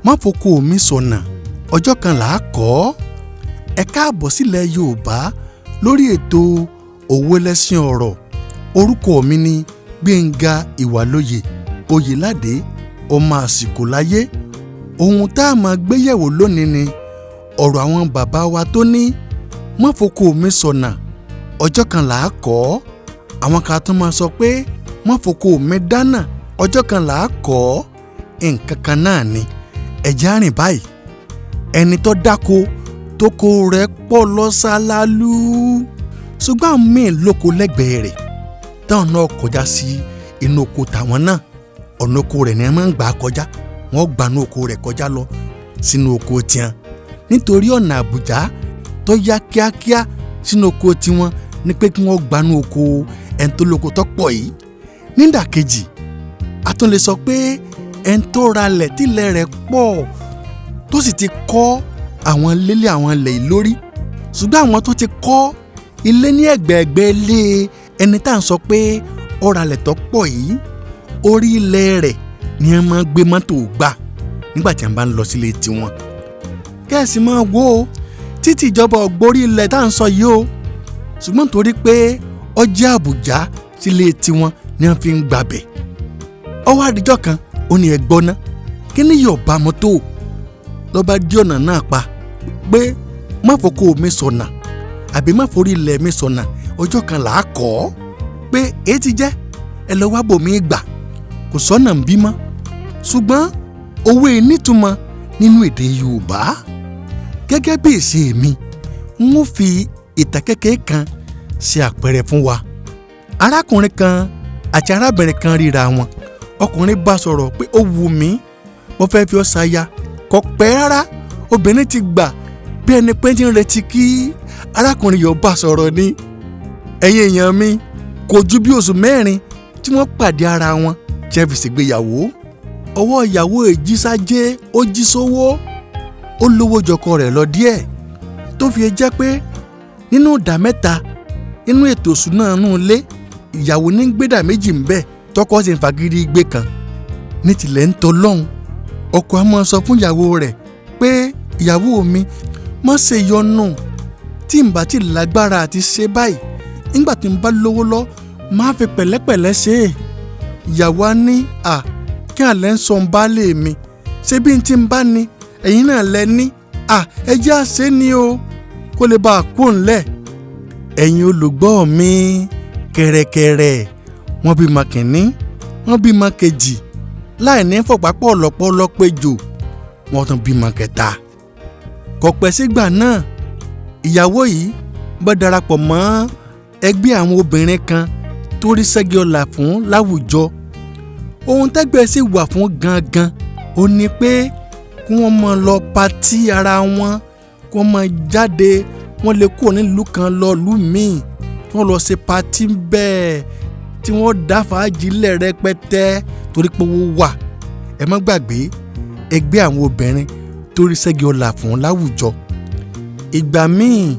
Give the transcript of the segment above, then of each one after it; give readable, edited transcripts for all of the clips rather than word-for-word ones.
Má foko mi sọ̀nà, ọjọ́ kan là á kọ́ ọ́. Ẹ káàbọ̀ sílẹ̀ Yorùbá lórí ètò Òwe Lẹṣin Ọ̀rọ̀. Orúkọ mi ni Gbénga Ìwàlóye Oyèládé, ọmọ àsìkò láyé. Ohun tá a máa gbé yẹ̀wò lónìí ni ọ̀rọ̀ àwọn bàbá wa tó ní má foko mi sọ̀nà, ọjọ́ kan là á kọ́ ọ́. Àwọn kan tún máa sọ pé má foko mi dáná, ọjọ́ kan là á kọ́ ọ́. Nǹkan kan náà ni. Ẹ jẹ́ á rìn báyìí. Ẹni tó dáko tóko rẹ̀ pọ̀ lọ ṣáláálú, ṣùgbọ́n àwọn míì lóko lẹ́gbẹ̀ẹ́ rẹ̀ táwọn náà kọjá sí inú oko tàwọn náà. Ọ̀nà oko rẹ̀ ni wọ́n máa ń gbà kọjá, wọ́n gba inú oko rẹ̀ kọjá lọ sínú oko tiwọn, nítorí ọ̀nà àbújá tó yá kíákíá sínú oko tiwọn ni pé kí wọ́n gba inú oko ẹni tó lóko tó pọ̀ yìí. Nídàkejì, a tún lè sọ pé ẹni tó ralẹ̀ tílẹ̀ rẹ̀ pọ̀ tó sì ti kọ́ àwọn lélẹ̀ àwọn ilẹ̀ yìí lórí, ṣùgbọ́n àwọn tó ti kọ́ ilé ní ẹ̀gbẹ̀ẹ̀gbẹ́ ilé ẹni tá à ń sọ pé ó ralẹ̀ tó pọ̀ yìí, orí ilẹ̀ rẹ̀ ni wọ́n máa ń gbé mọ́tò gbà nígbà tí wọ́n bá ń lọ sílé tiwọn. Kẹ́sì máa wo títí ìjọba ògbórí ilẹ̀ tá à ń sọ yìí o, ṣùgbọ́n torí pé ó jẹ́ àbújá sílé tiwọn ni wọ́n fi ń gbàbẹ̀. Ó wá àdìjọ́ kan, ó ní ẹ gbọ́ ná, kí ni yóò bá mọ́tò lọ́ba dí ọ̀nà náà pa pé má foko mi sọ̀nà àbí má forí ilẹ̀ mi sọ̀nà, ọjọ́ kan là á kọ́ ọ́ pé èyí ti jẹ́ ẹ lọ wá bòmí gbà, kò sọ́nà ń bímọ. Ṣùgbọ́n òwe nítumọ̀ nínú èdè Yorùbá. Gẹ́gẹ́ bí ìṣe mi, n ó fi ìtàn kékeré kan ṣe àpẹẹrẹ fún wa. Arákùnrin kan àti arábìnrin kan ríra wọn. Ọkùnrin bá sọ̀rọ̀ pé ó wù mí, mo fẹ́ fi ọ́ ṣaya. Kò pẹ́ rárá, obìnrin ti gbà bí ẹni pé ti ń retí kí arákùnrin yóò bá sọ̀rọ̀ ni. Ẹ̀yin èèyàn mi, kò ju bí oṣù mẹ́rin tí wọ́n pàdé ara wọn tí wọ́n fi ṣègbéyàwó. Ọwọ́ ìyàwó èjísájé ó jí sówó, ó lówó jọkọ rẹ̀ lọ díẹ̀, tó fi jẹ́ pé nínú ìdá mẹ́ta nínú ètò ìṣúná inú ilé, ìyàwó ní gbédà méjì ń bẹ, tọkọ sì ń fagídí gbé kan. Ní tilẹ̀ ń tọ́ lọ́hùn, ọkọ á máa sọ fún ìyàwó rẹ̀ pé ìyàwó mi, má ṣe yọnu, tí n bá ti lágbára àti ṣe báyìí, nígbà tí n bá lówó lọ, má fi pẹ̀lẹ́pẹ̀lẹ́ ṣe é. Ìyàwó á ní à kí àlẹ́ ń sọ ń bá lè mi, ṣé bí n ti ń bá ní ẹ̀yin náà lẹ ní à ẹ jẹ́ àṣẹ ni o, kó lè bá a kó ńlẹ̀. Ẹ̀yin olùgbọ́ mi, kẹ̀rẹ̀kẹ̀rẹ̀ wọ́n bímọ kìnní, wọ́n bímọ kejì, láì ní fọ̀pápọ̀ lọ́pọ̀lọ́ péjò, wọ́n tún bímọ kẹta. Kò pẹ́ sígbà náà, ìyàwó yìí bá darapọ̀ mọ́ ẹgbẹ́ àwọn obìnrin kan tó rí ṣẹ́gi ọlà fún láwùjọ. Ohun tẹ́gbẹ́ sì wà fún gangan ó ní pé kí wọ́n máa lọ patí ara wọn, kí wọ́n máa jáde, wọ́n lè kúrò nílùú kan lọ ìlú míì, kí wọ́n lọ ṣe patí bẹ́ẹ̀ tí wọ́n dá fàájì lẹ̀ rẹpẹtẹ torí pé owó wà. Ẹ má gbàgbé ẹgbẹ́ àwọn obìnrin tó rí ṣẹ́gi ọlà fún láwùjọ. Ìgbà míì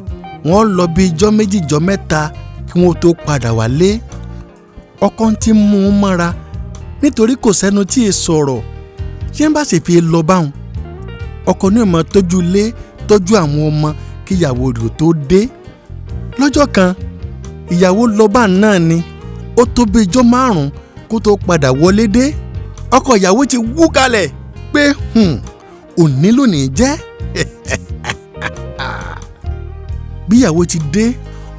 wọ́n lọ bí ijọ́ méjì ijọ́ mẹ́ta kí wọ́n tó padà wálé. Ọkọ ti mú un mọ́ra nítorí kò sẹ́nu tí ì sọ̀rọ̀. Ṣé ń bá sì fi lọ báwọn? Ọkọ ní ó máa tọ́jú ilé, tọ́jú àwọn ọmọ kí ìyàwó rẹ̀ tó dé. Lọ́jọ́ kan, ìyàwó lọ bá náà ni, ó tó bí ijọ́ márùn-ún kó tó padà wọlé dé. Ọkọ ìyàwó ti wú kalẹ̀ pé òní lónìí jẹ́. Bí ìyàwó ti dé,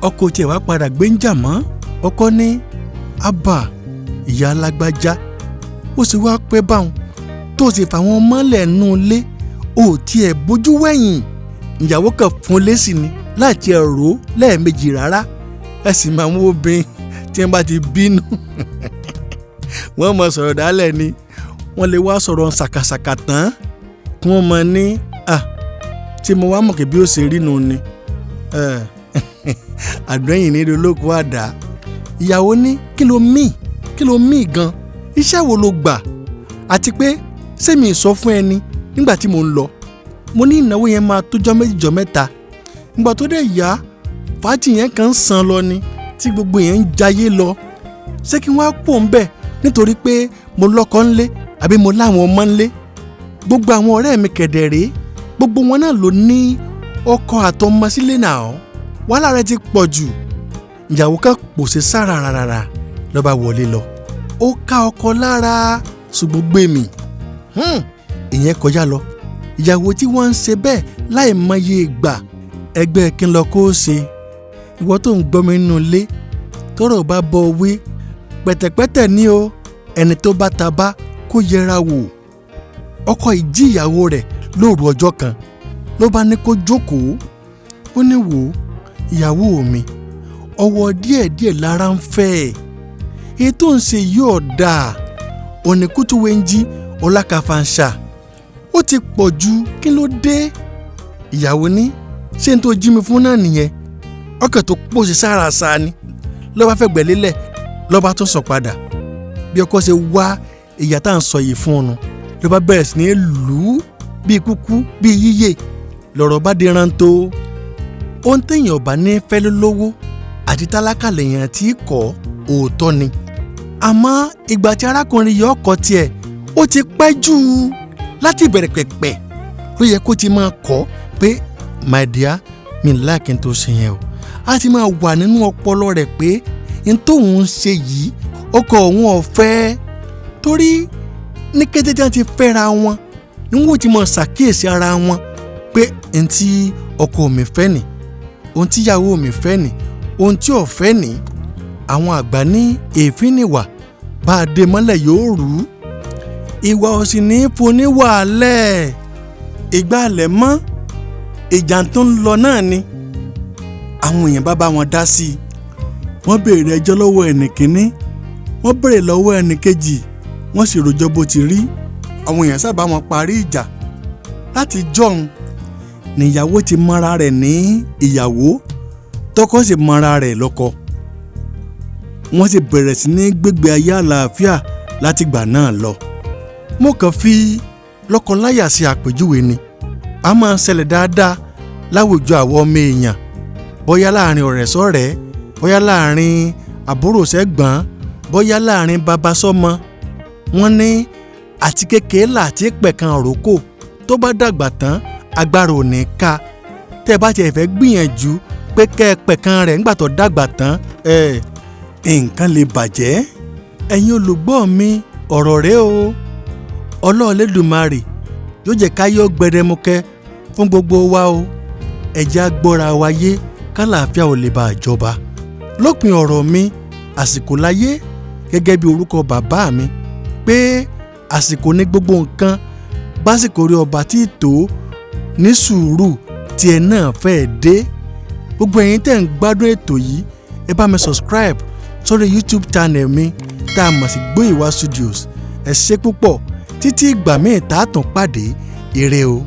ọkọ tiẹ̀ wá padà gbé ń jà mọ́. Ọkọ ní àbà ìyá alágbájá, ó sì wá pẹ́ báwọn tó sì fàwọn mọ́lẹ̀ nù ilé, ò tiẹ̀ bójú wẹ̀yìn. Ìyàwó kan fún lésì ni láti ẹ̀ rò lẹ́ẹ̀mejì rárá. Ẹ sì máa ń wo obìnrin tí wọ́n bá ti bínú, wọ́n máa sọ̀rọ̀ dálẹ̀ ni, wọ́n lè wá sọ̀rọ̀ ṣàkàṣàkà tán kí wọ́n máa ní à tí mo wá mọ̀ kí bí ó ṣe rí nu ni. Àdúrẹ́yìn ní olóko àdá. Ìyàwó ní kí ló mí, kí ló mí gan, iṣẹ́ wo ló gbà, àti pé ṣé mi sọ fún ẹni nígbà tí mo ń lọ, mo ní ìnáwó yẹn máa tójọ́ méjì jọ́ mẹ́ta. Ìgbà tó dẹ̀ yá, fàájì yẹn kàn ń san lọ ni tí gbogbo yẹn ń jayé lọ. Ṣé kí wọ́n á pò ń bẹ̀ nítorí pé mo lọ́kọ ńlé àbí mo láwọn ọmọ ńlé? Gbogbo àwọn ọ̀rẹ́ mi kẹ̀dẹ̀rẹ́, gbogbo wọn náà ló ní ọkọ àtọmọ sílé náà, wàhálà rẹ ti pọ̀ jù. Ìyàwó kan pòṣe sára rárá ló bá wọlé lọ, ó ká ọkọ lára ṣùgbọ́n gbé mi. Ìyẹn kọjá lọ. Ìyàwó tí wọ́n ń ṣe bẹ́ẹ̀ láì mọye ìgbà, ẹgbẹ́ kí n lọ kó o ṣe. Ìwọ tó ń gbọ́ mi nínú ilé, tọ́rọ̀ bá bọ́ wí pẹ̀tẹ̀pẹ̀tẹ̀ ní o, ẹni tó bá ta bá kó yẹra wò. Ọkọ ìjí ìyàwó rẹ̀ lóru ọjọ́ kan ló bá ní kó jókòó. Ó ní wò ó, ìyàwó mi, ọwọ́ díẹ̀díẹ̀ lára ń fẹ́ ẹ̀, èyí tó ń ṣe yóò dáa. Òní kútúwéńjí ọlákàfàǹṣà, ó ti pọ̀ ju, kí ló dé? Ìyàwó ní ṣé n tó jí mi fún náà nìyẹn? Ọkàn tó pòṣe sára sa ni ló bá fẹ̀gbẹ́ lélẹ̀, ló bá tún sọ padà. Bí ọkọ ṣe wá ìyá tá à ń sọ yìí fún un ló bá bẹ̀rẹ̀ sí ní lù ú bíi kúkú bíi yíyè, lọ̀rọ̀ bá di rántó. Ohun téèyàn ọba ní fẹ́ ló lówó àti tálákà lèèyàn tí kọ́, òótọ́ ni. Àmọ́ ìgbà tí arákùnrin yìí ọkọ tiẹ̀ ó ti pẹ́ jù láti ìbẹ̀rẹ̀ pẹ̀pẹ̀ ló yẹ kó ti máa kọ́ pé my dear, mi láàkí n tó ṣe yẹn o. A ti máa wà nínú ọpọlọ rẹ̀ pé n tóun ń ṣe yìí ọkọ òun ọ̀fẹ́, torí ní kété tí wọ́n ti fẹ́ra wọn ni wọ́n ti máa ṣàkíyèsí ara wọn pé n tí ọkọ mi fẹ́ nì, ohun tí ìyàwó mi fẹ́ nì, ohun tí ò fẹ́ nì. Àwọn àgbà ní èéfín nìwà, bá a dé mọ́lẹ̀ yóò rú. Ìwà òsì ní foníwàálẹ̀, ìgbàlẹ̀ mọ́, ìjà tó ń lọ náà ni. Àwọn èèyàn bá bá wọn dá sí i, wọ́n béèrè ẹjọ́ lọ́wọ́ ẹnì kínní, wọ́n béèrè lọ́wọ́ ẹnì kejì, wọ́n sì rojọ́ bó ti rí. Àwọn èèyàn sábà wọn parí ìjà. Láti jọ́hun níyàwó ti mọ́ra rẹ̀ ní ìyàwó, tọkọ sì mọ́ra rẹ̀ lọ́kọ. Wọ́n sì bẹ̀rẹ̀ sí ní gbégbé ayé àlàáfíà látìgbà náà lọ. Mo kàn fi lọ́kọláya ṣe àpèjúwe ni. A máa ń ṣẹlẹ̀ dáadáa láwùjọ àwọn ọmọ èèyàn, bóyá láàrin ọ̀rẹ́ sọ̀rẹ́, bóyá láàrin àbúrò sẹ́gbọ̀n, bóyá láàrin bàbá sọ́mọ. Wọ́n ní àti kékeré láti pẹ̀kan òrókò, tó bá dàgbà tán agbára ò ní ká. Tẹ́ ẹ bá tiẹ̀ fẹ́ gbìyànjú pé kẹ́ ẹ pẹ̀kan rẹ̀ nígbà tó dàgbà tán, nǹkan lè bàjẹ́. Ẹ̀yin olùgbọ́ mi, ọ̀rọ̀ rẹ o. Ọlọ́run Elédùmarè yóò jẹ́ ká yọ gbẹdẹmukẹ fún gbogbo wa o. Ẹ jẹ́ á gbọ́ra wa yé kálàáfíà ò lè bá a jọba. Lópin ọ̀rọ̀ mi, àsìkò láyé gẹ́gẹ́ bí orúkọ bàbá mi pé àsìkò ní gbogbo nǹkan, básìkò rí ọba tí tó ní sùúrù tí ẹ náà fẹ́ dé. Gbogbo ẹ̀yin tẹ́ ń gbádùn ètò yìí, ẹ bá mi subscribe sórí YouTube channel mi tá a mọ̀ sí Gbóìwà Studios. Ẹ ṣé púpọ̀, títí ìgbà míì tá a tún pàdé, ire o.